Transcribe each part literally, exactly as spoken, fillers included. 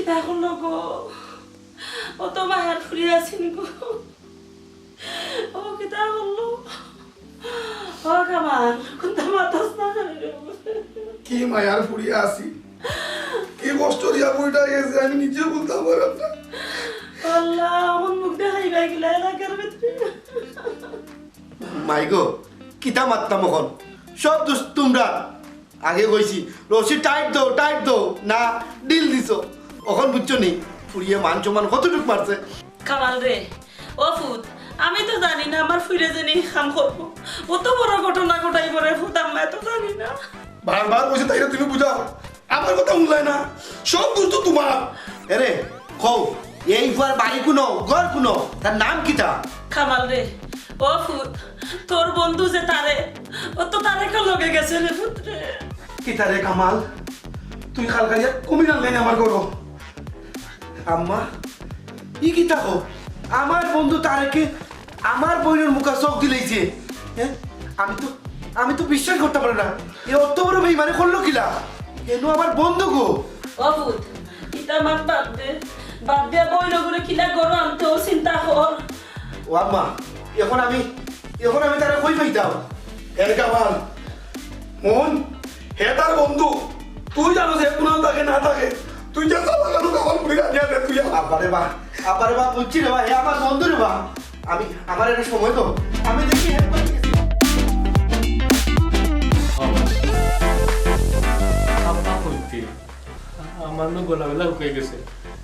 কিতা করলো গো? অত মায়ার ফুরি আছিল গো। ও কিতা করলো? ও কামাল, কুন্তা মাতস না কেনে রে? কি মায়ার ফুরি আছিল, কি কষ্ট দিয়া বইটা গেছে, আমি নিজেও বুঝতাম পারলাম না। আল্লাহ, আমার মুখ দেখাইবা গেলা এলাকার ভিতরে। মাই গো, কিতা মাততাম অখন? সব দোষ তুমরার। আগে কইছি, রশি টাইট দেও, টাইট দেও, না, ঢিল দিছো। অখন বুঝছো নি, ফুরিয়ে মান সম্মান কতটুক মারছে? কামাল রে, ও ফুত, আমি তো জানি না আমার ফুরিয়ে যেন ই কাম করবো। অত বড় ঘটনা ঘটাইবো রে ফুত, আম্মা তো জানি না। বারবার কইছি তাইরে তুমি বুঝাও, আমার কথা হুনলায় না, সব দোষ তো তুমার। এরে, কও, এই ফুয়ার বাড়ি কুনো, ঘর কুনো, তার নাম কিতা? কামাল রে, ও ফুত, তোর বন্ধু যে তারেক, ও তো তারেকর লগে গেছে রে ফুত রে। কিতা রে কামাল, তুই খাল খাইয়া কুমির আনলে না আমার ঘরো? আম্মা, ই কিতা কও? আমার বন্ধু তারেকে আমার বইনর মুখা চোখ দিলাইছে। হ্যাঁ? আমি তো, আমি তো বিশ্বাস করতাম পারি না। এ অত বড় বেইমানি করলো কিলা? এ নু আমার বন্ধু গো। ও ফুত, ইতা মাত বাদ দে। বাদ দিয়া বইনগুরে কিলা ঘরো আনতে অয় চিন্তা কর। ও আম্মা, অখন আমি, অখন আমি তারে কই পাইতাম? এরে কামাল, মন, হে তার বন্ধু, তুই জানো যে কুনো থাকে না থাকে, তুই যে চালা কালু কামাল পুরি রাখিয়া দে তুই। আব্বারে বা, আব্বারে বা, বুঝছি রে বা, হে আমার বন্ধু রে বা। আমি, আমার একটা সময় তো, আমি দেখি হে পাই গেছি। আব্বা কইতে, আমার নু গলা গলা হুকাই গেছে।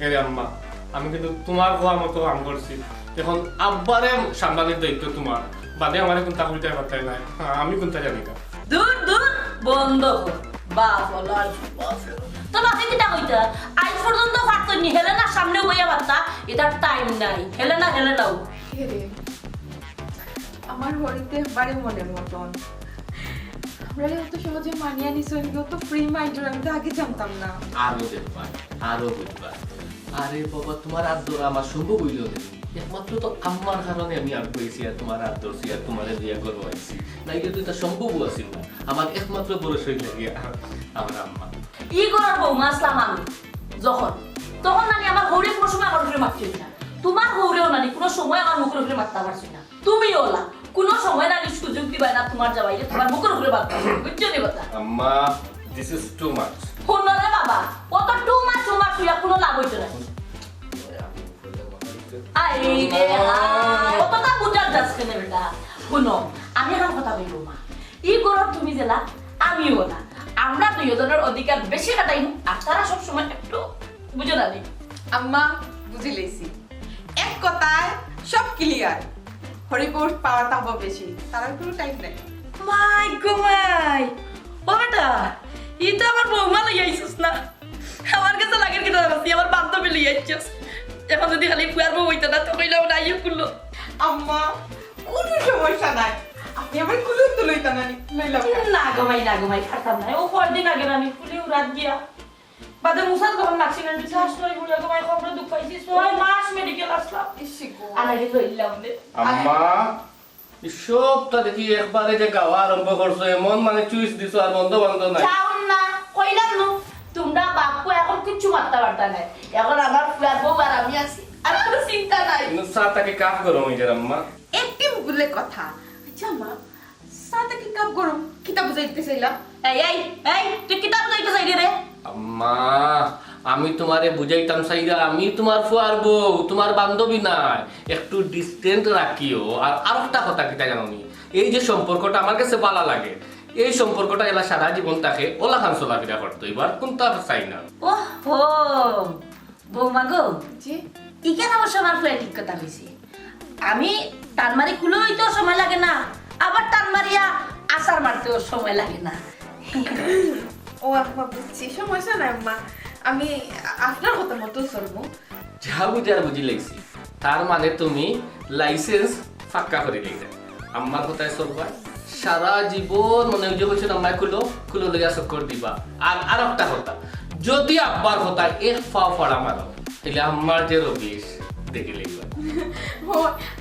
এরে আম্মা, আমি কিন্তু তুমার কওয়া মতো কাম করছি। অখন আব্বারে সামলানির দায়িত্ব তুমার। বাদে আমারে কুন্তা কইতায় পারতায় নায়। আমি কুন্তা জানি না। দূর, দূর, বন্ধ কর। বাপ ওলা, বাপ ওলা। তো বাপে কিতা কইতা? আইজ পর্যন্ত পারতো নি, হেলেনার সামনে বইয়া পারতা। ইতার টাইম নাই। হেলেনা, হেলেনাও। কে রে? আমার হরিতে একবারে মনের মতন। আমরারে অত সহজে মানিয়া নিছো, এমনি অত ফ্রি মাইন্ডর, আমি তো আগে জানতাম না। আরো দেখবা, আরো বুঝবা। আরে বাবা, তুমার আত ধরা আমার সম্ভব অইলো না। একমাত্র তো আম্মার কারণে আমি আগুয়াইছি আর তুমার আত ধরছি আর তুমারে লইয়া ঘরো আইছি। নাইলে তো ইতা সম্ভবও আছিল না। আমার একমাত্র ভরসা অইলা গিয়া আমার আম্মা। ই ঘরর বউমা আছলাম আমি যখন, তখন নানি আমার হউরে কুনো সময় আমার উপরে মাতছইন না। তুমার হউরেও নানি কুনো সময় আমার মুখর উপরে মাততা পারছইন না। তুমি ওলা, কুনো সময় নানি সুযোগ দিবায় না তুমার জামাইরে তুমার মুখর উপরে মাততা, বুঝছো নি কথা? আম্মা, this is too much. হুনো রে বাবা, অত too much, too much অইয়া কুনো লাভ অইতো না। আই রে হায়, অততা বুঝার যাস কেনে বেটা? হুনো, আমি অখন কথা কইমু মা, ই ঘরর তুমি যেলা, আমিও ওলা। আমরা দুইওজনর অধিকার বেশি খাটাইমু, আর তারা সব সময় একটু, বুঝো না নি? আম্মা, বুঝিলাইছি। এক কথায় সব ক্লিয়ার। হরিপুর পাওয়ার তাপ বেশি, তারার কুনো টাইম নাই। মাই গো মাই, ও বেটা, ই তো আমার বউমা লইয়া আইছস না। আমার গেছে লাগের কিতা জানস নি, আমার বান্ধবী লইয়া আইছস। অখন যুদি খালি ফুয়ার বউ অইতা না, তো কইলাম না, আইও কুলো। আম্মা, কুনো সমস্যা নাই, আপনে আমার কুলো তো লইতা না নি, লইলাম না। না গো মাই, না গো মাই, পারতাম না। ও কয়দিন আগে না নি, কুলি উড়াত গিয়া। বাদে মুসাদ গরম লাগছিল, শ্বাস লই বুলে গো মাই, খবরে দুখ পাইছি, ছয় মাস মেডিকেল আছলাম। ইসি গো। আর আগে লইলাম নে। আম্মা, ই সবটা দেখি একবারে যে গাওয়া আরম্ভ করছো, এমন মানে চুইস দিছো আর বন্ধ বন্ধ নাই। যাও না, কইলাম নু, তুমরা বাপ পুয়া অখন কিচ্ছু মাততা পারতা নায়। অখন আমার ফুয়ার বউ আর আমি আছি, আর কুনো চিন্তা নাই। কিন্তু চা থাকি কাপ গরম অই যার আম্মা। একটি বুলে কথা। আচ্ছা মা, চা থাকি কাপ গরম, কিতা বুঝাইতে চাইলা? এই, এই, এই, তুই কিতা বুঝাইতে চাইরে রে? আম্মা, আমি তুমারে বুঝাইতাম চাইরা, আমি তুমার ফুয়ার বউ, তুমার বান্ধবী নায়। একটু distance রাখিও। আর আরোকটা কথা কিতা জানো নি? এই যে সম্পর্কটা আমার গেছে ভালা লাগে, এই সম্পর্কটা এলা সারা জীবন থাকে, ওলাখান চলাফিরা করতে অইবো, আর কুন্তা চাই না। ওহো, বৌমা গো, জি? ইখান অবশ্য আমার ফুয়ায় ঠিক কথা কইছে। আমি টান মারি কুলো অইতেও সময় লাগে না, আবার টান মারিয়া আছাড় মারতেও সময় লাগে না। ও আম্মা, বুঝছি, সমস্যা নাই আম্মা, আমি আপনার কথা মতো চলবো। যা বুঝার বুঝিলাইছি, তার মানে তুমি license পাক্কা করিলাইছো। আম্মার কথায় চলবায়, সারা জীবন মনে অয় যে কইছইন আম্মায় কুলো, কুলো লইয়া চক্কর দিবা। আর, আরোকটা কথা, যুদি আব্বার কথায় এক পাও ফাড়া মারো, তাইলে আম্মার যে রবিশ দেখিলাইবা। ও,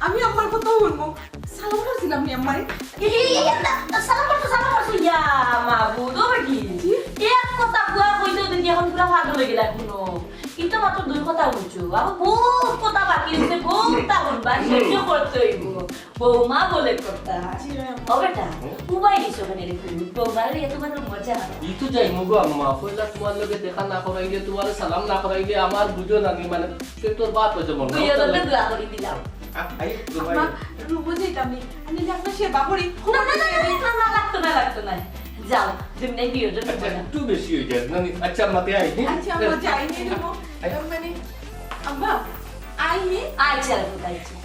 আমি আম্মার কথা হুনমু। সালাম করছিলাম নি আম্মারে? এই, এই, এই, না, সালাম করছো, সালাম করছো। ইয়া, মাবুদ, ও বেটি। জি? এক কথা ফুয়া কইতে কইতে অখন পুরা পাগল অই গেলা কুনো। ই তো মাত্র দুই কথা হুনছো, আরো বহুত কথা বাকি আছে, বহুততা হুনবা, সহ্য করতে অইবো। বৌমা বলে কথা। জি, ম্যাম। ও বেটা, উবাই নিছো কেনে রে তুমি? বৌমা লইয়া তুমার মজা। ই তো যাইমু গো আম্মা, পয়লা তুমার লগে দেখা না করাইলে, তুমারে সালাম না করাইলে আমার বুঝো না নি, মানে, সে তোর বাপ হইতে মন দুই খারাপ হাজার লাগে। দোয়া করি দিলাম। আ-, আই, আম্মা, রুমো যাইতাম নি। আমি যে আপনার সেবা করি। না, না, না, না, না, না, লাগতো না, লাগতো না। যাও, তুমি নাই বিয়ের জন্য আচ্ছা, একটু বেশি হয়ে যায়, না নি? আচ্ছা, আম্মা, তে আই, হ্যাঁ? আচ্ছা, আম্মা, যাই, নিয়ে নেবো। আচ্ছা। মানে, আম্মা, আই, হ্যাঁ? আচ্ছা, আচ্ছা।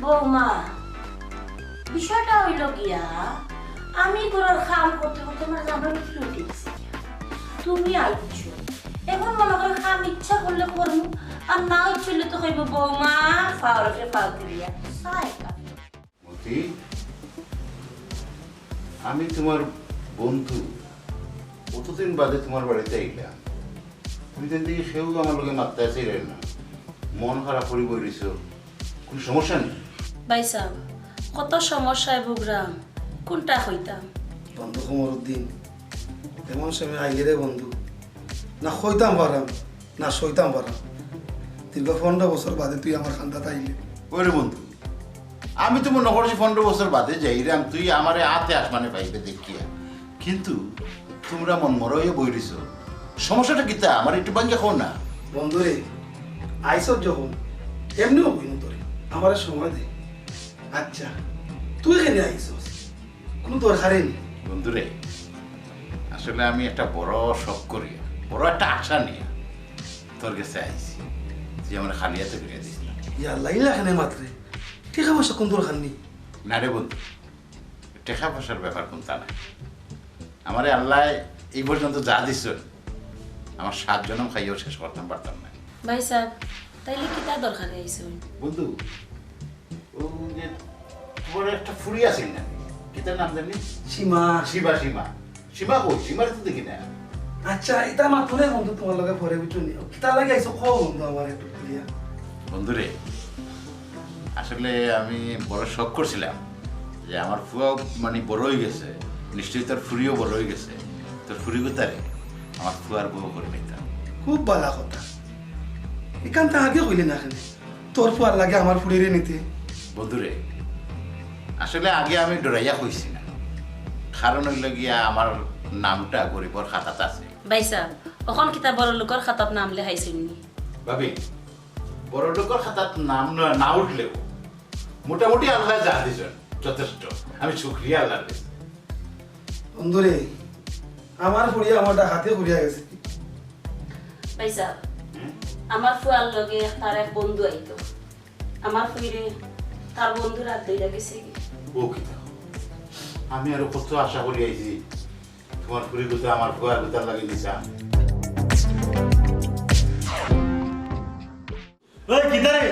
বৌমা, বিষয়টা অইলো গিয়া, আমি ঘরর কাম করতে করতে আমার জামাই উঠে গেছি। তুমি আইছো। এখন মনে করো কাম ইচ্ছা করলে করমু, আর না ইচ্ছা করলে তো কইবো, "বৌমা, পাওর উপরে পাও তুলিয়া, চা এক কাপ।" মতি, আমি তুমার বন্ধু, অতদিন বাদে তুমার বাড়িত আইলাম। তুমি তো এদিকে কেউ আমার লগে মাততায় চাইরায় না, মন খারাপ করি বই রইছো, কুনু সমস্যা নি? ভাইসাব, কত সমস্যায় ভুগরাম, কুনটা কইতাম? বন্ধু কমরুদ্দিন, এমন সময় আইলে রে বন্ধু, না কইতাম পারাম, না সইতাম পারাম। দীর্ঘ পনরো বছর বাদে তুই আমার কান্দাত আইলে। ওরে বন্ধু, আমি তো মনো করছি পনরো বছর বাদে যাইরাম, তুই আমারে আতে আসমানে পাইবে দেখিয়া। কিন্তু তুমরা মনমরা অইয়া বই রইছো। সমস্যাটা কিতা? আমারে একটু ভাঙ্গিয়া কও না। বন্ধুরে, আইছস যখন, এমনেউ কইমু তোরে, আমারে সময় দে। আচ্ছা, তুই কেনে আইছস? কুনু দরকারে নি? বন্ধুরে, আসলে আমি একটা বড় শখ করি, বড় একটা আশা নিয়া তোর গেছে আইছি। তুই আমারে খালি আতে ফিরাই দিস না। ইয়া আল্লাহ, ইলা কেনে মাতরে? টেকা পয়সা কুনু দরকার নি? না রে বন্ধু, টেকা পয়সার ব্যাপার কুনতা না। আমারে আল্লায় এই পর্যন্ত যা দিছইন, আমার সাত জনম খাইয়াও শেষ করতাম পারতাম না। ভাইসাব, তাইলে কিতা দরকারে আইছইন? বন্ধু, ও যে তুমার একটা ফুড়ি আছিল না, কিতার নাম জানি? সীমা। সীমা, সীমা। সীমা কই? সীমারে তো দেখি না। আচ্ছা, ইতা মাতমু নে বন্ধু, তুমার লগে পরে, বুঝছো নি? কিতার লাগি আইছো কও বন্ধু আমারে একটু খুলিয়া। বন্ধুরে, আসলে আমি বড় শখ করছিলাম যে আমার ফুয়া মানে বড় অই গেছে, নিশ্চয়ই তোর ফুড়িও বড় অই গেছে, তোর ফুড়িগুতারে আমার ফুয়ার বউ করি নিতাম। খুব ভালা কথা, ইখান তো আগে কইলে না কেনে? তোর ফুয়ার লাগি আমার ফুড়িরে নিতে। বন্ধুরে, আসলে আগে আমি ডরাইয়া কইছি না, কারণ অইলো গিয়া আমার নামটা গরিবর খাতাত আছে। ভাইসাব, অখন কিতা বড় লোকর খাতাত নাম লেখাইছইন নি? ভাবি, বড় লোকর খাতাত নাম না, না উঠলেও মোটামুটি আল্লায় যা দিছইন যথেষ্ট। আমি শুকরিয়া আল্লার কাছে। বন্ধুরে, আমার ফুড়ি আমার ডাকাতি করিয়া গেছে। ভাইসাব, হুম? আমার ফুয়ার লগে তার এক বন্ধু আইতো। আমার ফুড়িরে তার বন্ধুর আত ধইরা গেছে গি। ও কিতা? আমি আরো কত আশা করি আইছি, তুমার ফুড়িগুতা আমার ফুয়ার গুতার লাগি নিছা। ওই কিতা রে,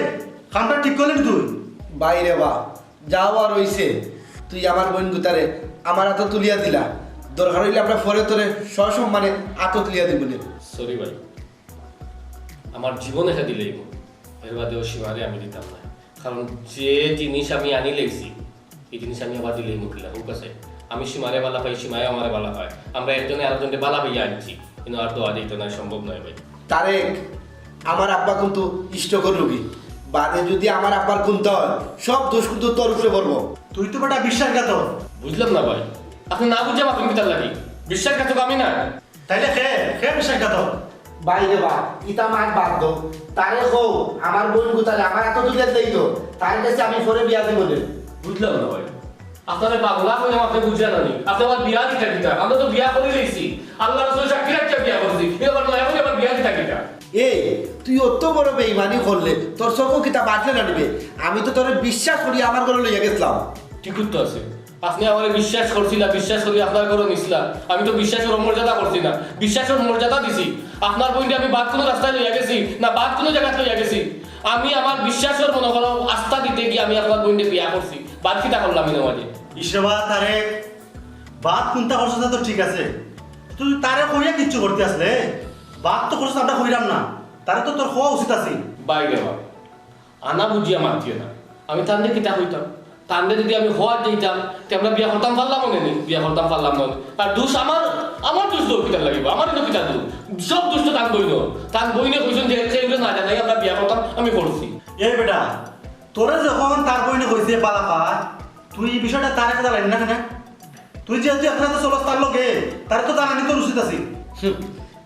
কামটা ঠিক করলি নি তুই? ভাই রে বা, যা অওয়ার অইছে, তুই আমার বইন গুতারে আমার আতো তুলিয়া দিলা। দরকার অইলে আমরা পরে তোরে সসম্মানে আতো তুলিয়া দিমু নে। Sorry ভাই, আমার জীবন একা দিলেই অইবো, এর বাদে ও সীমারে আমি দিতাম না। কারণ যে জিনিস আমি আনি লেইছি, এই জিনিস আমি আবার দিলেই মুকিলা, ঠিক আছে? আমি সীমারে বালা পাই, সীমায় আমারে বালা পায়, আমরা একজনে আরেকজনরে বালা পাইয়া আনছি, কিন্তু আর তো আজ এইটা নয়, সম্ভব নয় ভাই। তারেক, আমার আব্বা কিন্তু স্ট্রোকর রোগী। বাদে যদি আমার আব্বার কুন্তা অয়, সব দোষ কিন্তু তোর উপরে পড়বো। তুই তো বেটা বিশ্বাসঘাতক। বুঝলাম না ভাই, আপনে না বুঝিয়া মাতইন কিতার লাগি? বিশ্বাসঘাতক আমি না। তাইলে কে, কে বিশ্বাসঘাতক? ভাই রে বা, ইতা মাত বাদ দেও। তারে কও, আমার বইন গুতারে আমার আতো তুলিয়া দিতো, তার কাছে আমি পরে বিয়া দিমু নে। বুঝলাম না ভাই, আপনারে পাগলা কইলাম, আপনে বুঝরা না নি? আপনে আমার বিয়া দিতা কিতা? আমরা তো বিয়া করি লইছি, আল্লার রাসুল সাক্ষী রাখিয়া বিয়া করছি, কিন্তু আবার নয়া করি আবার বিয়া দিতা কিতা? এই, তুই অত বড় বেইমানি করলে তোর চউখো কিতা বাজলে না নিবে? আমি তো তোরে বিশ্বাস করি আমার ঘরো লইয়া গেছলাম। ঠিক তো আছে, আপনে আমারে বিশ্বাস করছিলা, বিশ্বাস করি আপনার ঘরো নিছলা, আমি তো বিশ্বাসর অমর্যাদা করছি না, বিশ্বাসর মর্যাদা দিছি। আপনার বইনরে আমি বাদ কুনু রাস্তায় লইয়া গেছি না, বাদ কুনু জাগাত লইয়া গেছি? আমি আমার বিশ্বাসর, মনো করো, আস্থা দিতে গিয়া আমি আপনার বইনরে বিয়া করছি, বাদ কিতা করলাম ইনো মাঝে? ইশরাবা, তারে বাদ কুন্তা করছস না তো ঠিক আছে, তুই তারে কইয়া কিচ্ছু করতে আসলে, বাদ তো করছস, আমরা কইরাম না, তারে তো তোর কওয়া উচিত আছিল। ভাই রে বা, আনা বুঝিয়া মাতিও না। আমি তানরে কিতা কইতাম? তানরে যদি আমি হওয়ার দিতাম, তে আমরা বিয়া করতাম পারলাম অনে নি, বিয়া করতাম পারলাম না অনে। আর দোষ আমার, আমার দোষ তো কিতার লাগিবো, আমারই তো কিতা দোষ। সব দোষ তো তান বইনর। তান বইনে কইছইন যে কেউরে না জানাই আমরা বিয়া করতাম, আমি করছি। এই বেটা, তোরে যখন তার বইনে কইছে বালা পায়, তুই এই বিষয়টা তারে জানাইলি না কেনে? তুই যেহেতু একলা তো চলস তার লগে, তারে তো জানানি তোর উচিত আছিল। হুম,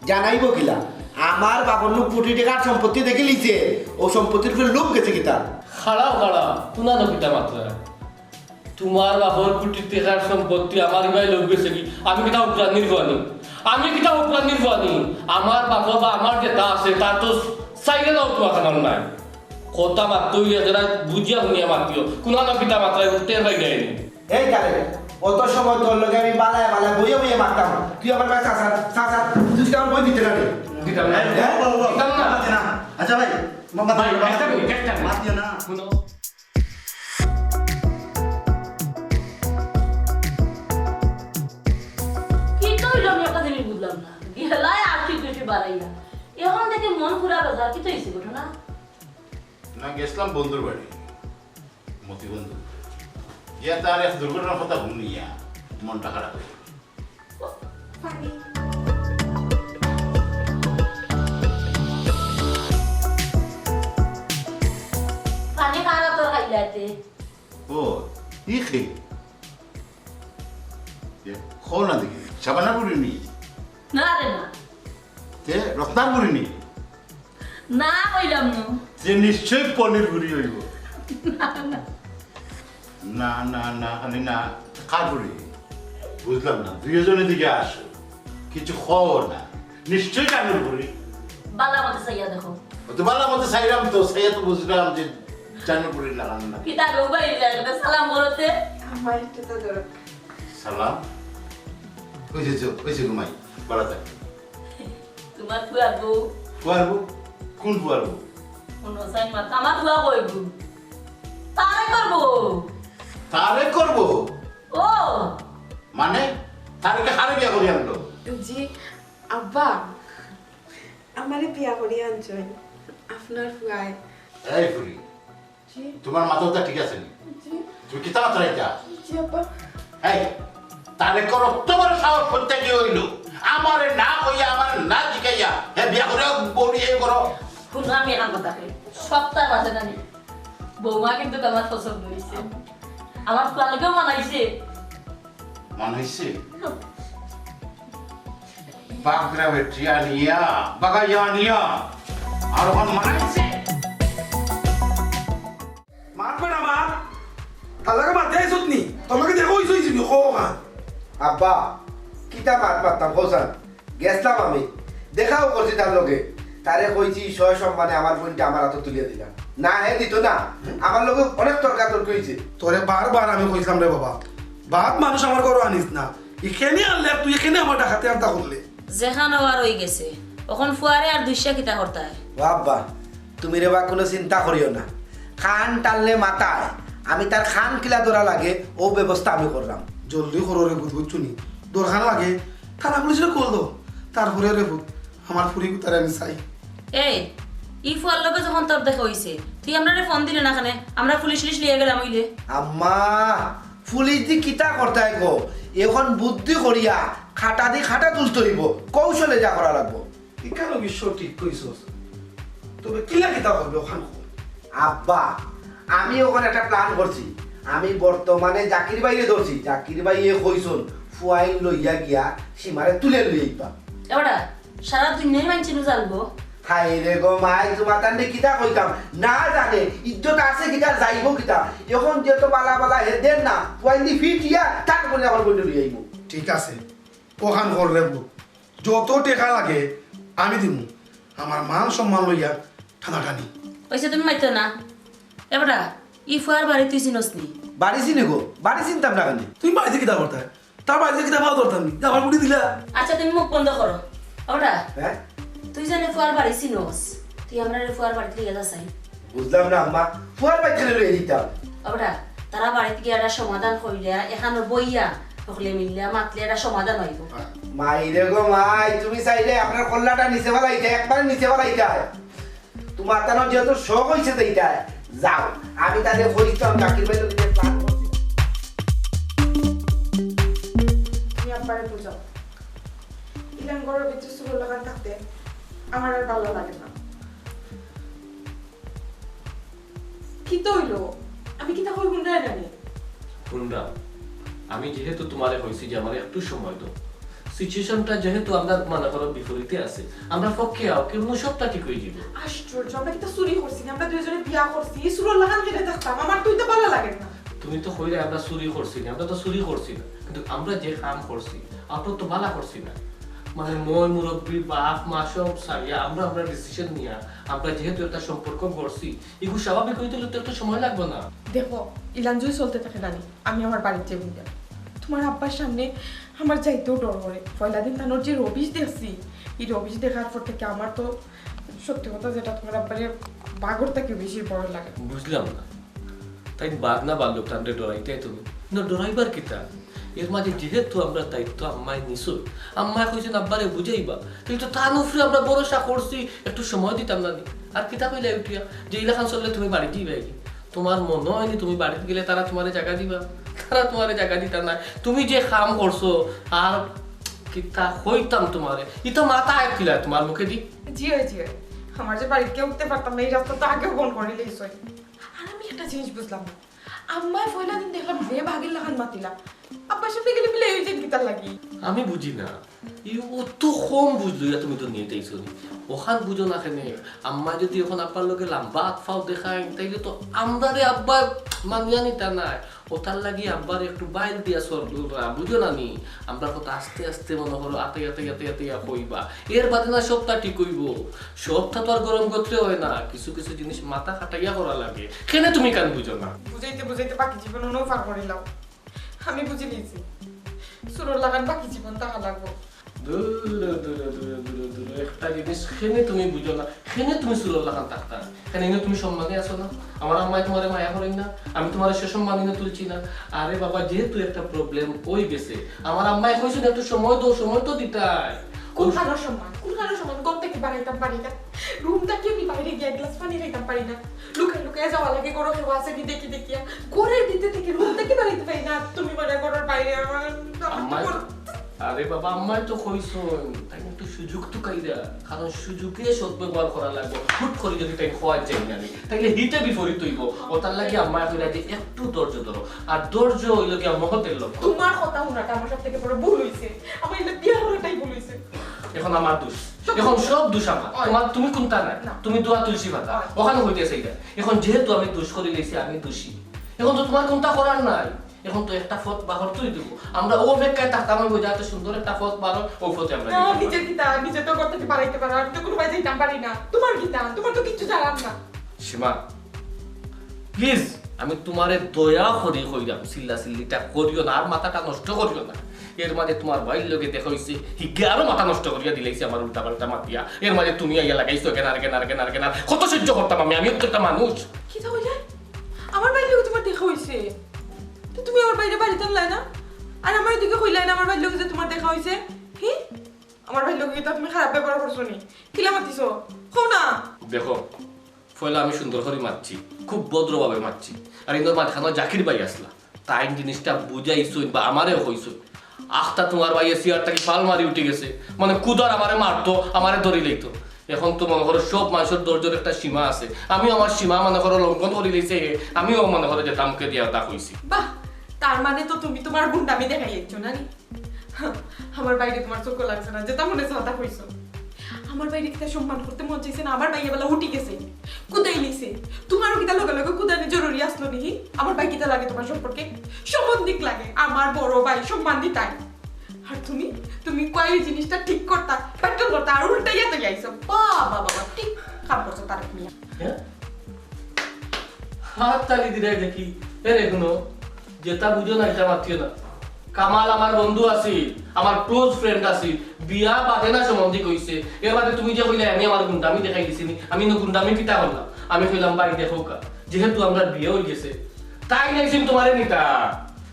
জানাইবো কিলা? আমার বাপর নু কুটি টেকার সম্পত্তি দেখিলিছে, অউ সম্পত্তির উপরে লোভ গেছে কিতা? খাড়াও খাড়া, কুনানো কিতা মাতরায়? তুমার বাপর কুটি টেকার সম্পত্তি আমার ইবায় লোভ গেছে কি? আমি কিতা হুকরানির ফুয়া নি? আমি কিতা হুকরানির ফুয়া নি? আমার বাপ বা আমার যেতা আছে, তার তো চাইরে দাও তো আখানাও নাই। কথা মাততে অইলে যারা বুঝিয়া হুনিয়া মাতিও, কুনানো কিতা মাতরায় টের পাই যায়নি। এই তারে, অত সময় তোর লগে আমি বালায় বালায় বইয়া বইয়া মাততাম, তুই আমার কাছে চাচা, চাচা, তুই কি আমার বই দিতে না রে? দিতাম না। হ্যাঁ? দিতাম না। মাতি না। আচ্ছা ভাই, মা-, মাতি ভাই, না। একটা মিনিট, একটা মিনিট। মাতিও না। হুনো। কিতা অইলো আমি একটা জিনিস বুঝলাম না। গেলায় আর কি বেশি বাড়াইয়া। এখন দেখি মন পুরা বেজার, কিতা অইছে ঘটনা? না, গেছলাম বন্ধুর বাড়ি। মতি বন্ধু। গিয়া তার এক দুর্ঘটনার কথা হুনিয়া মনটা খারাপ অইগেল। পানি। পানি কার আতর খাইলাতে? ও, ই কে? এ, কও না দেখি, শাবানা বুড়ি নি? না রে না। তে, রত্নার বুড়ি নি? না, কইলাম না। যে নিশ্চয় পনির বুড়ি অইবো। না, না, না, খালি না, কার বুড়ি? বুঝলাম না, দুইজন এদিকে আসো, কিছু কও না, নিশ্চয় জানুর বুড়ি। বালা মতো চাইয়া দেখো। ও তো বালা মতো চাইলাম তো, চাইয়া তো বুঝলাম যে জানুর বুড়ির লাখান না। কিতা গো ভাই, একটা সালাম করতে? আমার একটু তো দরকার। সালাম? কইছে যে, কইছে ঘুমাই, বালা থাক। তুমার ফুয়ার বউ। ফুয়ার বউ? কোন ফুয়ার বউ? কোন সাইন মাত, আমার ফুয়া কই গো? তারেকর বউ। তারেকর বউ? ও। মানে? তারেকে কারে বিয়া করি আনলো? জি, আব্বা, আমারে বিয়া করি আনছইন আপনার ফুয়ায়। এই ফুরি, জি। তুমার মাথা-উথা ঠিক আছে নি? জি। তুমি কিতা মাতরায় ইতা? জি, আব্বা। এই, তারেকর অত বড় সাহস করতে কি অইলো? আমারে না কইয়া, আমারে না জিকাইয়া, হে বিয়া করে বউরি এই করো। হুনো, আমি এখান কথা কই। সপ্তাহ মাঝে জানি। বৌমা কিন্তু আমার পছন্দ অইছে। আমার ফুয়ার লগেও মানাইছে। মানাইছে? বাগরা বেটিয়া নিয়া, বাগাইয়া নিয়া, আর অখন মানাইছে। মাত বেটা মাত। তার লগে মাত দেয় সুতনি। তোর লগে দেখা অইছে অইছে নি, কও খান। আব্বা, কিতা মাত মাততাম, কও চাইন। গেছলাম আমি, দেখাও করছি তার লগে। তারে কইছি, সয় সম্মানে আমার ফুয়াইনটা আমার আতো তুলিয়া দিলা। না, হে দিতো না। আমার লগে অনেক তর্কাতর্কি অইছে। তোরে বারবার আমি কইছলাম রে বাবা, বাদ মানুষ আমার ঘরো আনিস না। ইখানে আনলে তুই ইখানে আমার ডাকাতি আনতা করলে। যেখান অওয়ার অইগেছে, অখন ফুয়ারে আর দুষিয়া কিতা করতায়? ও আব্বা, তুমি রে বা কুনু চিন্তা করিও না। কান টানলে মাথায়, আমি তার কান কিলা ধরা লাগে, অউ ব্যবস্থা আমি কররাম। জলদি করো রে পুত, বুঝছো নি? দরকার লাগে, থানা পুলিশরে কল দেও। তারপরে রে পুত, আমার ফুরি গুতারে আমি চাই। এই, ই ফুয়ার লগে যখন তোর দেখা অইছে, তুই আমরারে ফোন দিলে না কেনে? আমরা পুলিশ-উলিশ লইয়া গেলাম অইলে। আম্মা, পুলিশ দি কিতা করতায় গো? অখন বুদ্ধি করিয়া, খাটা দি খাটা তুলতে অইবো, কৌশলে যা করা লাগবো। ইখান অবশ্য ঠিক কইছস। তবে কিলা কিতা করবে অখান কও। আব্বা, আমি অখন একটা plan করছি। আমি বর্তমানে জাকির ভাইরে ধরছি। জাকির ভাইয়ে কইছইন, ফুয়াইন লইয়া গিয়া সীমারে তুলে লই আইবা। এবারা সারা দুনিয়ার মানষে নু জানবো। হায় রে গো মাই, তুমার তানরে কিতা কইতাম? না জানে, ইজ্জত আছে কিতা, যাইবো কিতা? অখন যত বালা বালা হে দেন না, ফুয়াইন দি ফিটিয়া, তার বলে আমার বইনটা লই আইবো। ঠিক আছে, অখান কর রে বউ। যত টেকা লাগে আমি দিমু, আমার মান সম্মান লইয়া টানাটানি। অইছে, তুমি মাতিও না। এবারা, ই ফুয়ার বাড়ি তুই চিনস নি? বাড়ি চিনি গো, বাড়ি চিনতাম না কেনে? তুমি বাড়িত কিতা করতায়? তার বাড়িত কিতা পাও ধরতাম নি? আবার গুটি দিলা। আচ্ছা, তুমি মুখ বন্ধ করো। এবারা, হ্যাঁ? তুই যেনে ফুয়ার বাড়ি চিনস, তুই আমরারে ফুয়ার বাড়িত লইয়া যা চাই। বুঝলাম না আম্মা, ফুয়ার বাড়িত কেনে লইয়া দিতাম? এবারা, তারা বাড়িত গিয়া একটা সমাধান করিয়া, এখানো বইয়া, হকলে মিলিয়া মাতলে একটা সমাধান অইবো। মাই রে গো মাই, তুমি চাইলে আপনার কল্লাটা নিচে ফালাইতায়, একবারে নিচে ফালাইতায়। তুমার তানো যেহেতু শখ অইছে যে ইটা, যাও। আমি তারে কইতাম, জাকির ভাইর লগে যে plan করছি। বারে বুঝাও। ইলান ঘরর ভিতরে চুরর লাখান থাকতে আমার আর ভালা লাগে না। কিতা অইলো? আমি কিতা কই হুনরায় না নি? হুনরাম। আমি যেহেতু তুমারে কইছি যে আমারে একটু সময় দেও, সিচুয়েশনটা যেহেতু আমরার মনে করো বিপরীতে আছে, আমরার পক্ষে আও, কেমনে সবটা ঠিক অইযিবো। আশ্চর্য, আমরা কিতা চুরি করছি নি? আমরা দুইজনে বিয়া করছি, ই চুরর লাখান কেনে থাকতাম? আমার তো ইতা ভালা লাগে না। তুমি তো কইরায় আমরা চুরি করছি নি, আমরা তো চুরি করছি না, কিন্তু আমরা যে কাম করছি, আমরা তো ভালা করছি না। মানে ময় মুরব্বি, বাপ মা সব ছাড়িয়া আমরা, আমরা ডিসিশন নিয়া, আমরা যেহেতু একটা সম্পর্ক গড়ছি, ইগু স্বাভাবিক অইতে অইলে তো একটু সময় লাগবো না? দেখো, ইলান যুদি চলতে থাকে না নি, আমি আমার বাড়িত যাইমু গিয়া। তুমার আব্বার সামনে আমার যাইতেও ডর করে। পয়লা দিন তানর যে রবিশ দেখছি, ই রবিশ দেখার পর থাকি আমার তো সত্যি কথা যেটা, তুমার আব্বারে বাঘর থাকিও বেশি ভয় লাগে। বুঝলাম না, তাইন বাঘ না ভাল্লুক, তানরে ডরাইতায় তুমি? না, ডরাইবার কিতা? এর মাঝে যেহেতু আমরার দায়িত্ব আম্মায় নিছইন, আম্মায় কইছইন আব্বারে বুঝাইবা, তাইলে তো তান উপরে আমরা ভরসা করছি, একটু সময় দিতাম না নি? আর কিতা কইলায় উঠিয়া যে ইলাখান চললে তুমি বাড়িত যাইবায় নি? তুমার মনো অয়নি তুমি বাড়িত গেলে তারা তুমারে জাগা দিবা? তারা তুমারে জাগা দিতা নায়। তুমি যে কাম করছো, আর কিতা কইতাম তুমারে, ইতা মাথায় আয় কিলা তুমার মুখেদি? জি অয়, জি অয়। আমার যে বাড়িত গিয়া উঠতে পারতাম না, ই রাস্তা তো আগেউ বন্ধ করিলাইছইন। আর আমি একটা জিনিস বুঝলাম না, আম্মায় পয়লা দিন দেখলাম যে বাঘর লাখান মাতিলা, আব্বার সামনে গেলে বিলাই অইযাইন কিতার লাগি? আমি বুঝি না, ই অত কম বুঝ লইয়া তুমি দুনিয়াত আইছো নি? অখান বুঝো না কেনে? আম্মায় যুদি অখন আব্বার লগে লাম্বা আত-পাও দেখাইন, তাইলে তো আমরারে আব্বায় মানিয়া নিতা নায়। অতার লাগি আব্বারে একটু বাইল দিয়া চলবা, বুঝো না নি? আমরার কথা আস্তে আস্তে মনো করো আতাইয়া, আতাইয়া, আতাইয়া, আতাইয়া কইবা। এর বাদে না সবটা ঠিক অইবো। সবটা তো আর গরম গত্রে অয় না, কিছু কিছু জিনিস মাথা খাটাইয়া করা লাগে। কেনে তুমি ইখান বুঝো না? বুঝাইতে বুঝাইতে বাকি জীবন অনো পার করিলাও। আমি বুঝিলিছি, চুরর লাখান বাকি জীবন থাকা লাগবো। দূর, দূর, দূর, দূর, দূর, একটা জিনিস কেনে তুমি বুঝো না, কেনে তুমি চুরর লাখান থাকতায়? কেনে ইনো তুমি সম্মানে আছো না? আমার আম্মায় তুমারে মায়া করইন না, আমি তুমারে সসম্মানে তুলছি না। আরে বাবা, যেহেতু একটা প্রবলেম অইগেছে, আমার আম্মায় কইছইন একটু সময় দেও, সময় তো দিতায়। কুনখানর সম্মান, কুনখানর সম্মান? ঘর থাকি বারাইতাম পারি না, রুম থাকি আমি বাইরে গিয়া এক গ্লাস পানি খাইতাম পারি না, লুকাই লুকাই যাওয়া লাগে ঘরো কেউ আছে নি দেখি দেখিয়া, ঘরর ভিতর থাকি রুম থাকি বারাইতে পারি না, তুমি বলে ঘরর বাইরে আমার আম্মায় তো আরে বাবা, আম্মায় তো কইছইন, তাইন একটু সুযোগ তুকাইরা, কারণ সুযোগে সদ্ব্যবহার করা লাগবো। হুট করি যুদি তাইন কওয়াত যাইন না নি, তাইলে হিতে বিপরীত অইবো। অতার লাগি আম্মায় কইরা যে একটু ধৈর্য ধরো, আর ধৈর্য অইলো গিয়া মহতের লক্ষণ। তুমার কথা হুনাটা আমার সব থাকি বড় ভুল অইছে, আমার ইলা বিয়া করাটাই ভুল অইছে। অখন আমার দোষ, সব অখন দোষ। সব দোষ আমার। অয়। তুমার, তুমি কুনতা নায়? না। তুমি দোয়া তুলসী পাতা, অয়। অখান অইতে চাইরায়। অখন যেহেতু আমি দোষ করিলাইছি, আমি দোষী। অখন তো তুমার কুনতা করার নাই। অখন তো একটা পথ বার করতেউ অইবো। আমরা অউ অপেক্ষায় থাকতাম অইবো, যাতে সুন্দর একটা পথ বার অয়, অউ পথে আমরা না, যাইতাম পারি। নিজের কিতা, নিজে তো ঘর থাকি বারাইতে পারো, আমি তো কুনু বায় যাইতাম পারি না। তুমার কিতা, তুমার তো কিচ্ছু জানার না। সীমা, প্লিজ, আমি তুমারে দয়া করি কইরাম, চিল্লা চিল্লিটা করিও না, আর মাথাটা নষ্ট করিও না। এর মাঝে তুমার ভাইর লগে দেখা অইছে, হিগে আরো মাথা নষ্ট করিয়া দিলাইছে আমার উল্টা পাল্টা মাতিয়া। এর মাঝে তুমি আইয়া লাগাইছো কেনার, কেনার, কেনার, কেনার। কত সহ্য করতাম আমি, আমিও তো একটা মানুষ। কিতা কইলে? আমার ভাইর লগে তুমার দেখা অইছে? তো তুমি আমার ভাইরে বাড়িত আনলায় না? আর আমার এদিকে কইলায় না আমার ভাইর লগে যে তুমার দেখা অইছে? হি? আমার ভাইর লগে কিতা তুমি খারাপ ব্যবহার করছো নি? কিলা মাতিছো? কও না। দেখো, পয়লা আমি সুন্দর করি মাতছি, খুব ভদ্রভাবে মাতছি। আর ইনোর মাঝখানো জাকির ভাই আছলা, তাইন জিনিসটা বুঝাইছইন বা আমারেও কইছইন। আখতা তুমার ভাইয়ে চেয়ার থাকি ফাল মারি উঠি গেছে, মানে কুদার আমারে মারতো, আমারে ধরিলাইতো। অখন তো মনো করো সব মানষর ধৈর্যর একটা সীমা আছে, আমিও আমার সীমা মনো করো লঙ্ঘন করিলাইছে হে, আমিও মনো করো যেতা মুখে দিয়া অতা কইছি। বাহ, তার মানে তো তুমি তুমার গুন্ডামি দেখাইলাইছো না নি? আমার ভাইরে তুমার চউখো লাগছে না, যেতা মনে চায় অতা কইছো। আমার ভাইরে কিতা সম্মান করতে মন চাইছে না, আমার ভাইয়ে বেলা উঠি গেছে, কুদাইলিছে। তুমারও কিতা লগে লগে কুদানি জরুরি আছলো নি? আমার ভাই কিতা লাগে তুমার সম্পর্কে? সম্বন্ধিক লাগে, আমার বড় ভাই, সম্মান দিতায়। আর তুমি, তুমি কয় এই জিনিসটা ঠিক করতা, পেট্রোল ভরতা, আর উল্টাইয়া তো আইছো। বাবা, বাবা, ঠিক কাম করছো তারেক মিয়া। হ্যাঁ? হাততালি দিরায় দেখি। এরে হুনো, যেতা বুঝো না, ইতা মাতিও না। কামাল আমার বন্ধু আছিল, আমার ক্লোজ ফ্রেন্ড আছিল, বিয়া বাদে না সম্বন্ধী কইছে। এর বাদে তুমি যে কইলায় আমি আমার গুন্ডামি দেখাইলিছি নি, আমি ইনো গুন্ডামি কিতা করলাম? আমি কইলাম, "ভাই দেখউক্কা, যেহেতু আমরার বিয়া অইগেছে, তাইন আইছইন তুমারে নিতা।"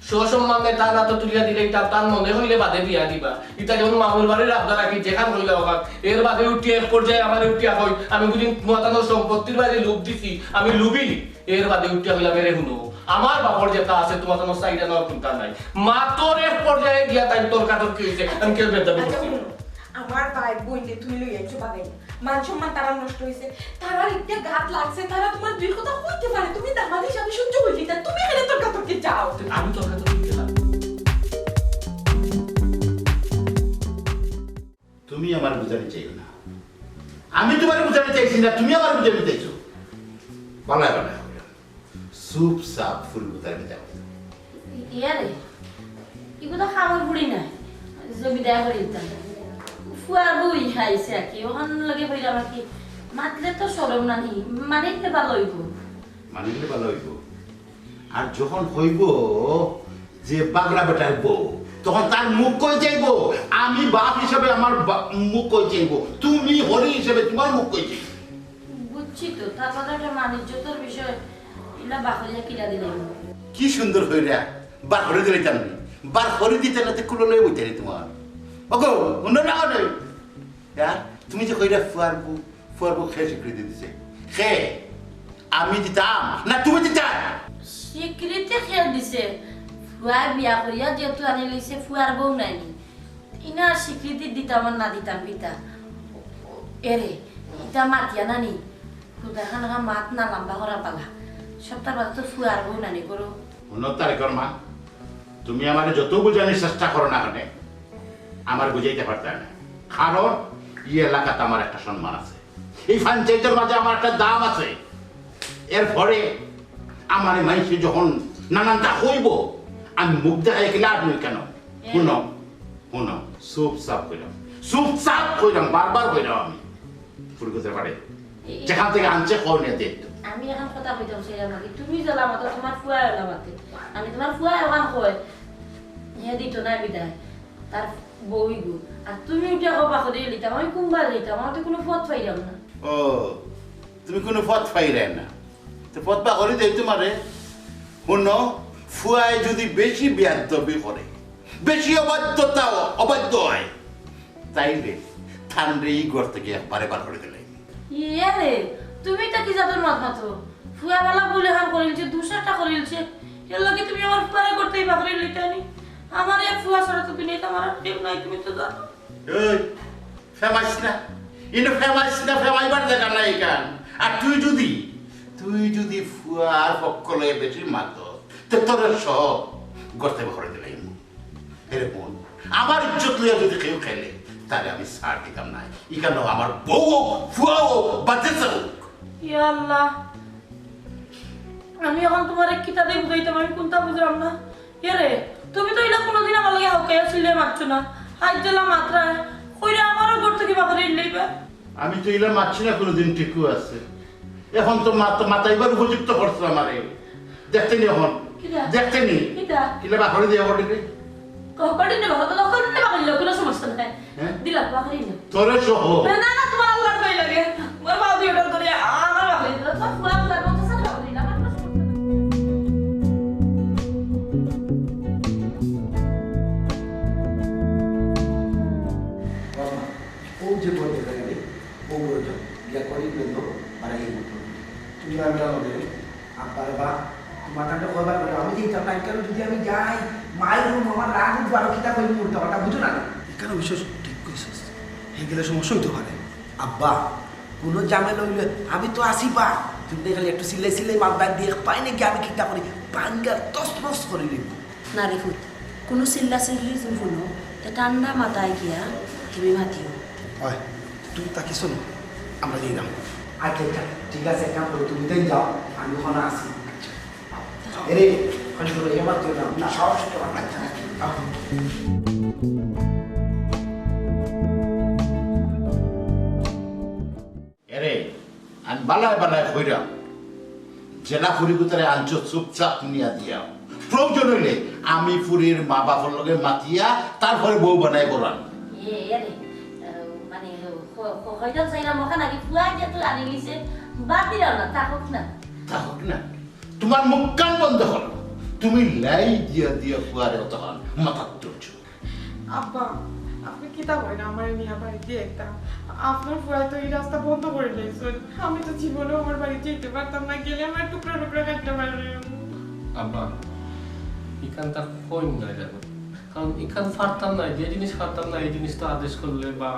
সসম্মানে তার আতো তুলিয়া দিলে ইতা তার মনে অইলে বাদে দিয়া দিবা। ইতা যেমন মামুর বাড়ির আবদার রাখি যেখান অইলা অখান। এর বাদে উঠিয়া এক পর্যায়ে আমারে উঠিয়া কয়, "আমি বুঝি তুমাতানোর সম্পত্তির বাদে লোভ দিছি, আমি লোভী।" এর বাদে উঠিয়া কইলা, "বেরে হুনো, আমার বাপর যেটা আছে তুমাতানোর চাইটা নেওয়ার কুন্তা নাই।" মাতর এক পর্যায়ে গিয়া তাই তর্কাতর্কি অইছে, আমি কেউ বেদাবি আচ্ছা, করছি না। হুনো, আমার ভাই বইনরে তুমি লই আইছো বাগাই। মান সম্মান তারার নষ্ট অইছে, তারার একটা গাত লাগছে, তারা তুমার দুই কথা কইতে পারে, তুমি দামাদ হিসাবে সহ্য অইলি না, তুমি এখানে তর্কাতর্কি যাও। আমি তর্কাতর্কি গেলাম। তুমি আমার বুঝানি চাইও না, আমি তুমারে বুঝানি চাইছি না, তুমি আমার বুঝানি চাইছো। বালায় বালায় কইলাম, চুপচাপ ফুলগুতারে বিদায় করি। ইয়ারে, ইগু তো খাবার বুড়ি নাই, যে বিদায় করি দিতাম। ফুয়ার বউ আইছে আর কি, অখান লগে কইলাম আর কি, মাতলে তো শরম না নি, মানিলে ভালা অইবো। মানিলে ভালা অইবো। আর যখন কইবো যে বাগড়া বেটার বউ, তখন তার মুখ কই চাইবো? আমি বাপ হিসাবে আমার বা-, মুখ কই চাইবো? তুমি হরি হিসাবে তুমার মুখ কই চাইবো? বুঝছি তো, তার কথা একটা মান ইজ্জতর বিষয়, ইলা বাকরিয়া কিলা দিলাম। কি সুন্দর কইরা বার করি দিলাইতাম নি। বার করি দিতে না তো কুলো লই বইতে রে তুমার। ওগো, হুনো না কেনে? ইয়ার, তুমি যে কইরা ফুয়ার বউ, ফুয়ার বউ কে স্বীকৃতি দিছে? কে? আমি দিতাম না তুমি দিতা? স্বীকৃতি কে দিছে? ফুয়ায় বিয়া করিয়া যেহেতু আনি লইছে, ফুয়ার বউ নাইনি। ইনা স্বীকৃতি দিতাম আর না দিতাম কিতা? এরে, ইতা মাতিয়া নানি? খুদা খান মাত না লম্বা করা পালা। সপ্তাহ বাদে তো ফুয়ার বউ নানি করো। হুনো তারেকর মা, তুমি আমারে যত বুঝানির চেষ্টা করো না কেনে, আমারে বুঝাইতে পারতায় না। কারণ ই এলাকাত আমার একটা সম্মান আছে, এই পঞ্চায়েতর মাঝে আমার একটা দাম আছে। এরপরে আমারে মাইনষে যখন নানানটা কইবো, আমি মুখ দেখাই কি লাভ নই কেনে? হুনো, হুনো, চুপচাপ কইরাম, চুপচাপ কইরাম, বারবার কইরাম আমি। ফুলগুতার বাড়ি এ-, এ- যেখান থাকি আনছে কও নিয়া দে তো। আমি অখন কথা কইতাম চাইরাম নাকি? তুমি জ্বালা মাতো, তুমার ফুয়ায় জ্বালা মাতে। আমি তুমার ফুয়ায় অখন কয়, হে দিত না বিদায়, তার বউই গো। আর তুমি উঠিয়া কও বাকরি দিতাম, আমি কুনবায় দিতাম, আমার তো কুনু পথ পাইরাম না। ও, তুমি কুনু পথ পাইরায় না, তো পথ বার করি দেই তুমারে। হুনো, ফুয়ায় যদি বেশি বেয়াদবি করে, বেশি অবাধ্যতা, অবাধ্য অয়, তাইলে তানরে ই ঘর থাকি একবারে বার করি দিলাইমু। ইয়ে রে, তুমি ইতা কি জাতর মাত মাতো? ফুয়া বালা ভুল অখান করিলছে, দুষ একটা করিলছে, এর লাগি তুমি আমার ফুয়ারে ঘর থাকি বার করি দিলাইতায় নি? আমার এক ফুয়া ছাড়া তো দুনিয়াত আমার আর কেউ নাই, তুমি তো জানো। এই, ফেমাইস না, ইনো ফেমাইস না, ফেমাইবার জাগা নাই ইখান। আর তুই যদি, তুই যদি ফুয়ার পক্ষ লইয়া বেশি মাতো, তে তোরে সব ঘর থাকি বার করি দিলাইমু। এরে হুন, আমার ইজ্জত লইয়া যদি কেউ খেলে, তাইলে আমি ছাড় দিতাম না। ইখানো আমার বউ অউক, ফুয়া অউক, বাচ্চা অউক। ইয়া আল্লাহ, আমি অখন তুমারে কিতা দিয়া বুঝাইতাম, আমি কুনতা বুঝরাম না। এরে, তুমি তো ইলা কুনুদিন আমার লগে হাউকাইয়া চিল্লাইয়া মাতছো না। আইজ যেলা মাতরায়, কইরা আমারও ঘর থাকি বার করি দিলাইবা। আমি তো ইলা মাতছি না কুনুদিন, ঠিকউ আছে। অখন তো মাত-, মাতাইবার উপযুক্ত করছো আমারে। দেখতে নি অখন? কিতা? দেখতে নি? কিতা? কিলা বার করি দিয়া বটে রে? ক-, করি নেবা, করি নেবা, কুনু সমস্যা নাই। হ্যাঁ? দিলাম, বার করি নেবা। তোরে সহ। না, না, না, তুমার আল্লাহর ভয় লাগে। আমার বাবা দিয়ে ওটা ধরে, আমার বাবা দিয়ে দিল। তোমার পুরা পুরা বলতে স্যার বাবা দিল, আমার কোনো সমস্যা নাই। বাবা, ও যে বলতে পারে, ও বলতে, বিয়া করি বললো, বাড়াই বলতো। তুমি আর বিয়া হবে। আব্বা রে বা, তুমার কাছে কয়বার করে আমি যাইতাম না, কারণ যদি আমি যাই, মায়ের রুম আমার রাগ উঠবো, আরো কিতা কইবো উল্টা পাল্টা, বুঝো না? এখানে অবশ্য ঠিক কইছস, হে গেলে সমস্যা হইতে পারে। আব্বা, কোনো ঝামেলা হইলে আমি তো আছি বা, তুমি তো খালি একটু সিলাই সিলাই মাত বাদ দিয়ে পাই নাকি আমি কিতা করি, বাঙ্গার তছনছ করে নিব। না রে পুত, কোনো চিল্লা চিল্লি হুনো, তে ঠান্ডা মাথায় গিয়া তুমি মাতিও। হয়, তুমি তাকে শোনো, আমরা যাইলাম। আচ্ছা, আচ্ছা, ঠিক আছে, এক কাম করো, তুমি তাই যাও, আমি ওখানে আছি। এরে, খালি তোরা এবার তুই না, না, সাহস তো রাখ। আচ্ছা, আচ্ছা। এরে, আমি বালায় বালায় কইরাম, যেলা ফুরি গুতারে আনছো চুপচাপ নিয়া দিয়াও। প্রয়োজন হইলে আমি ফুরির মা বাপর লগে মাতিয়া তারপরে বউ বানাই করাম। এ, এরে, আহ, মানে, হ-, হ-, হয়তো চাইলাম ওখানে আগে ফুয়া যেহেতু আনি নিছে, বাদ দিলাম না, তা হোক না। তা হোক না। তোমার মুখখান বন্ধ করো। তুমি লাই দিয়া দিয়া ফুয়ারে অতখান মাথাত তুলছো। আব্বা, আপনে কিতা কইরা আমারে নিয়া বাড়িত আইতাম? আপনার ফুয়ায় তো ই রাস্তা বন্ধ করি লাইছইন। আমি তো জীবনেও আমার বাড়িত যাইতে পারতাম না, গেলে আমারে টুকরা টুকরা কাটিয়া মারবে। আব্বা, ইখান তার কইন না জানো, কারণ ইখান পারতাম না, যে জিনিস পারতাম না এই জিনিস তো আদেশ করলে বা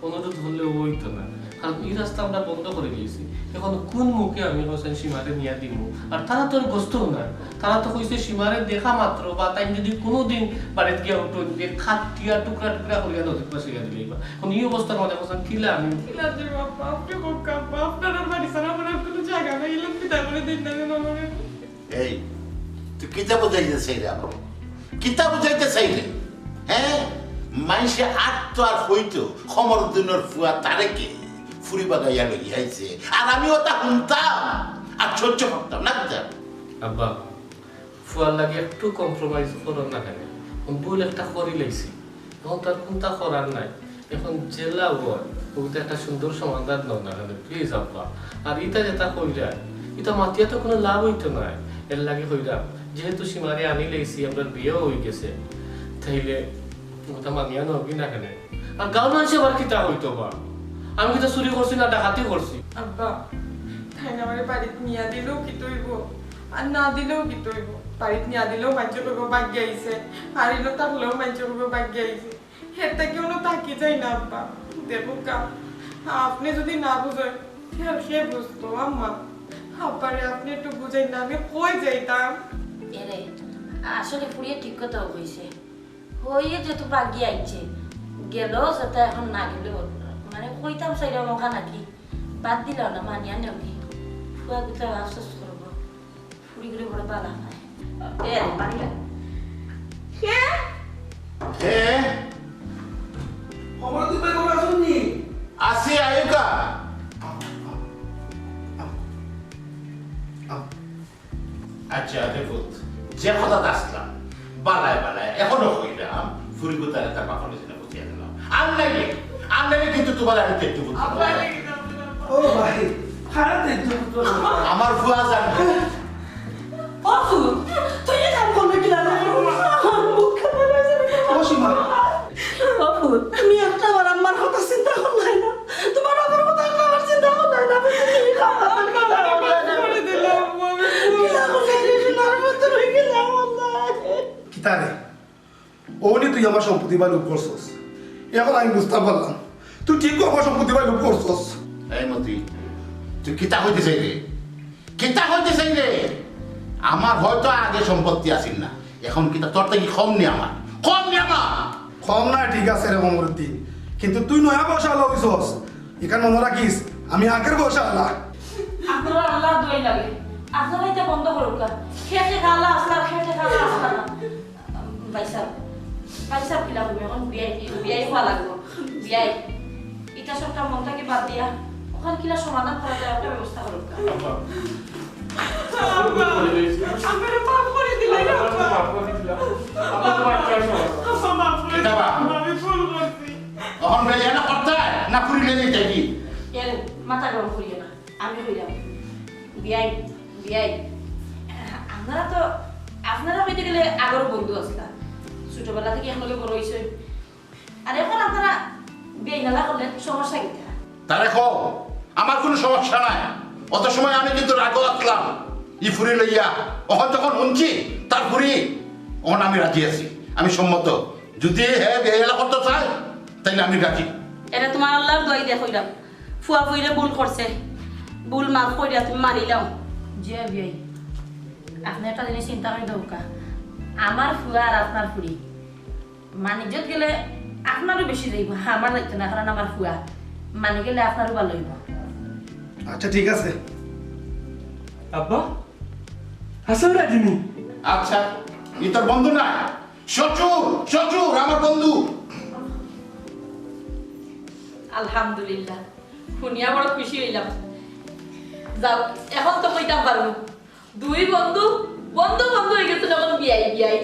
অনুরোধ করলে অইতো না, কারণ ই রাস্তা আমরা বন্ধ করি লাইছি। এখন কুন মুখে আমি হোসেন সীমারে নিয়া দিমু? আর তারা তো আর গস্তও না, তারা তো কইছে সীমারে দেখা মাত্র বা তাইন যদি কুনুদিন বাড়িত গিয়া উঠইন, যে কাটিয়া টুকরা টুকরা করিয়া নদীত ভাসাইয়া দিলাইবা। এখন ই অবস্থার মাঝে হোসেন কিলা আমি কিলা যে বাবা, আপনে কোন কাম, আপনার বাড়ি ছাড়া আমার আর কুনু জাগা নাই, ইলাম কিতা করে দিন না কেন আমারে? এই, তুই কিতা বুঝাইতে চাইরে আমারে? কিতা বুঝাইতে চাইরে? হ্যাঁ? মাইনষে আটতো আর কইতো, কমরুদ্দিনর ফুয়া তারেকে ফুরি বাগাইয়া লইয়া আইছে। আর আমি অতা হুনতাম, আর সহ্য করতাম না, কিতা? আব্বা, ফুয়ার লাগি একটু compromise করো না কেনে? ভুল একটা করি লাইছি, এখন তার কুনতা করার নাই। এখন যেলা অয়, অগুতে একটা সুন্দর সমাধান দেও না কেনে, please আব্বা। আর ইতা যেতা কইরা, ইতা মাতিয়া তো কুনু লাভ অইতো নায়। এর লাগি কইরাম, যেহেতু সীমারে আনি লাইছি, আমরার বিয়াও অইগেছে, তাইলে অতা মানিয়া নেওগি না কেনে? আর গাঁওর মানষে আবার কিতা কইতো বা? আমি কিতা চুরি করছি না ডাকাতি করছি? আব্বা, তাইন আমারে বাড়িত নিয়া দিলেও কিতা অইবো, আর না দিলেও কিতা অইবো? বাড়িত নিয়া দিলেও মাইনষে কইবো ভাগিয়া আইছে, আর ইনো থাকলেও মাইনষে কইবো ভাগিয়া আইছে। হের থাকি অনো থাকি যায় না আব্বা। দেখউক্কা, আপনে যদি না বুঝইন, তে আর কে বুঝবো আম্মা? আব্বারে আপনে একটু বুঝাইন না, আমি কই যাইতাম? এরে, আসলে ফুরিয়ে ঠিক কথাউ কইছে। হইয়ে যেহেতু ভাগিয়া আইছে, গেলেও যেতা, এখন না গেলেও, মানে কইতাম চাইরাম অখান নাকি, বাদ দিলাও না, মানিয়া নেওগি। ফুয়া গুতা আফসোস করবো। ফুরিগুরে বড় বালা পায়। এ, পানি খা। কে? কে? কমরুদ্দিন ভাই, কমরুদ্দিন। আছি, আউক্কা। আচ্ছা, দেখো, যে কথাত আছলাম, বালায় বালায়, এখনো কইরাম, ফুরিগুতারে তার বাপর গেছে বুঝিয়া দিলাম। আর নাইলে, আর নাইলে কিন্তু তুমার আমি তেত্তু পুত্র। ও ভাই, খারাপ তেত্তু পুত্র। আমার ফুয়া জানবো। ও ফুত, তুই এ কাম করবে কি না? আমার মুখ খারাপ হয়ে যাবে। ও সীমা। ও ফুত, তুমি একটা বার আমার কথা চিন্তা করলাই না। তুমার বাপর কথা একটা বার চিন্তা করলাই না। তুমি খাওয়া দাওয়া করে দিলাম, আমি কিলা করলে রে, সোনার মতো রয়ে গেলাম, আল্লাহ। কিতা রে? অনি তুই আমার সম্পত্তি বাই লোভ করছস। এখন আমি বুঝতাম পারলাম, তুই ঠিক আমার সম্পত্তি বাই লোভ করছস। এই মতি, তুই কিতা কইতে চাইরে? কিতা কইতে চাইরে? আমার হয়তো আগে সম্পত্তি আছিল না, এখন কিতা তোর থাকি কম নি আমার? কম নি আমার? কম না, ঠিক আছে রে কমরুদ্দিন, কিন্তু তুই নয়া বয়সআলা অইছস। ইখান মনো রাখিস, আমি আগের বয়সআলা। আপনারা আল্লাহর দোয়াই লাগে, আপনারা ইতা বন্ধ করউক্কা। খেটে খালা আসলা, খেটে খালা আসলা না। ভাইসাব, ভাইসাব কিলা কইবো, এখন বিয়াই, বিয়াই হওয়া লাগবো। বিয়াই, ইতা সবটা মন থাকি বাদ দিয়া, অখান কিলা সমাধান করা যায়, একটা ব্যবস্থা করউক্কা। আব্বা, আমারে মাফ করি দিলাও, আব্বা। আব্বা, মাফ করি দিলাও। আব্বা, মাফ করি দিলাও। আব্বা, আমি ভুল করছি। অখন বেয়াই না করতায়, না ফুরি লইয়া যাইতায় কি? এর মাথা গরম করিও না। আমি কইলাম, বিয়াই, বিয়াই, আপনারা তো, আপনারা কইতে গেলে আগর বন্ধু আছলা, ছোটবেলা থাকি একলগে বড় অইছইন। আর এখন আপনারা বিয়াই নালা করলে সমস্যা কিতা? তারে কও, আমার কুনু সমস্যা নাই। অত সময় আমি কিন্তু রাগো আছলাম, ই ফুরি লইয়া। অখন যখন হুনছি তার ফুরি, অখন আমি রাজি আছি, আমি সম্মত। যুদি হে বিয়াই নালা করতো চায়, তাইলে আমি রাজি। এরে তুমার আল্লার দোয়াই দিয়া কইরাম, ফুয়া ফুইরে ভুল করছে, ভুল মাফ করিয়া তুমি মানি লও। জি বিয়াই, আপনে একটা জিনিস চিন্তা করি দেখউক্কা, আমার ফুয়া আর আপনার ফুরি মানিজ্যত গেলে আপনারও বেশি যাইবো, আমার যাইতো না, কারণ আমার ফুয়া মানি গেলে আপনারও ভালা অইবো। আচ্ছা, ঠিক আছে। আব্বা, হাছাউ রাজি নি? আচ্ছা, ই তোর বন্ধু না? শ্বশুর, শ্বশুর, আমার বন্ধু। আলহামদুলিল্লাহ, হুনিয়া বড় খুশি অইলাম। যাও, এখন তো কইতাম পারমু, দুই বন্ধু, বন্ধু বন্ধু অইগেছে যখন বিয়াই বিয়াই।